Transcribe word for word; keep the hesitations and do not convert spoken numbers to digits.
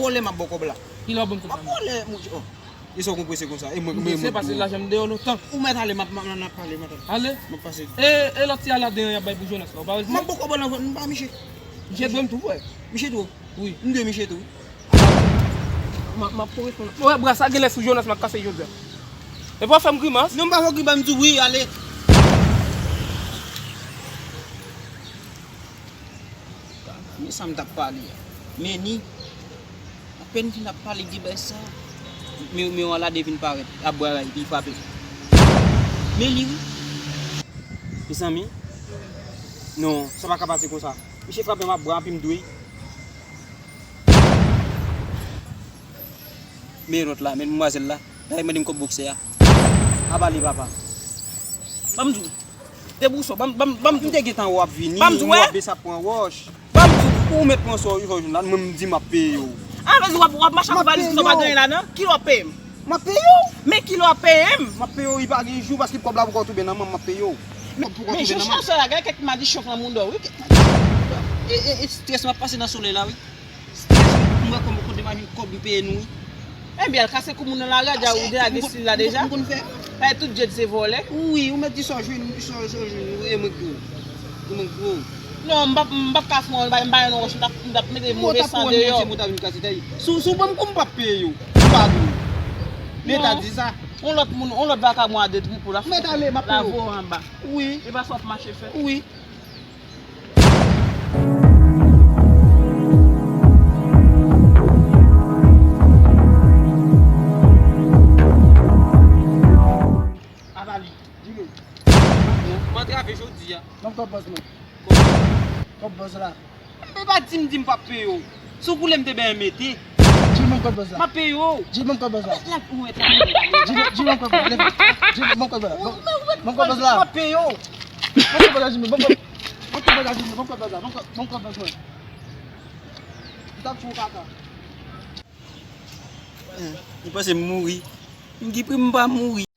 bwè lè m ap ba w kòb la. Kilè w ap ban m kòb la? M ap bwè lè, monchè. Oh. E sa w konn prese konsa? E mwen, mwen, mwen, se pase lajan m deyò lontan. Ou mèt ale, m ap, m ap, m ap pale, m ap ale. Ale? M ap pase. E, e lòt ti a ladan an y ap bay pou Jonas la, ou pa wè l? M ap ba w kòb la, m pa miche. Miche dwe m tou, frè. Miche tou? Wi. M dwe miche tou. M ap, m ap koresponn. Wè, bra sa genlè sou Jonas m ap kase jodi a. E pa fè m grimas. Non, m pa fè w grimas, m di w wi, ale. Men sa m t ap pale a. Men ni, apèn fin ap pale de bagay sa, men, men yon alade vin parèt, ap bwè a, epi frape. Men li wi. Mezanmi, non, sa pa ka pase konsa. Misye frape m ap bwè a, epi m dwe. Men lòt la, men demwazèl la. Dayè mande m kòb bòksè a. Apa li, papa? Ban m di w. Debouche w, ban m, ban m, ban m di w. M te gentan wè w ap vini, m wè w ap bese ap pran wòch. Ban m di w. Ou mèt pran sa w jwenn la, mwen m di m ap peye w. A, vle di w ap, w ap mache ak valiz sa w pa gen anyen ladan? Kilè w ap peye m? M ap peye w. Men kilè w ap peye m? M ap peye w, li pa gen jou, paske kòb la poko touben nan men m, m ap peye w. Men, men Jochon sa la, gade kèk madichon nan mouda w, wi. E, e, e strès m ap pase nan solèy la, wi. Strès, m wè kòman kote m ap jwenn kòb m peye nou, wi. Ebyen, al kase kou moun nan lari a, dja ou deja gen stil la deja. M konn fè. Paske tout djed se vòlè. Wi, ou mèt di sa w jwenn, sa w, sa w jwenn, e mwen gwo. E mwen gwo. Non, m p ap, m p ap ka fè yon, m pa, m pa yon wòch, m t ap, m t ap mete move san deyò. Mwen ta vin kase tèt. Si w, si w ban m kou m p ap peye w. M pa dwe. Meta di sa. Yon lòt moun, yon lòt vakabon a detwi pou l ap lave w anba. Wi. E pa sa w ap mache fè. Wi. Apa li, di m. M antrave jodi a. Ban m kòb bòs mwen. Kòb bòs la. E pa di m, di m p ap peye w. Si w koule m te benyen mete. Jimmy, ban m kòb bòs la. M ap peye w. Jimmy, ban m kòb bòs la. Jimmy, Jimmy, ban m kòb bòs la. Jimmy, ban m kòb bòs la. Ban m kòb bòs la. M ap peye w. Ban m kòb bòs la, Jimmy. Ban m kòb, ban m kòb bòs la, Jimmy. Ban m kòb bòs la. Ban m kòb, ban m kòb bòs mwen. M t ap fè w kaka. Hmm, ou panse m mouri? M gen pri m pa mouri.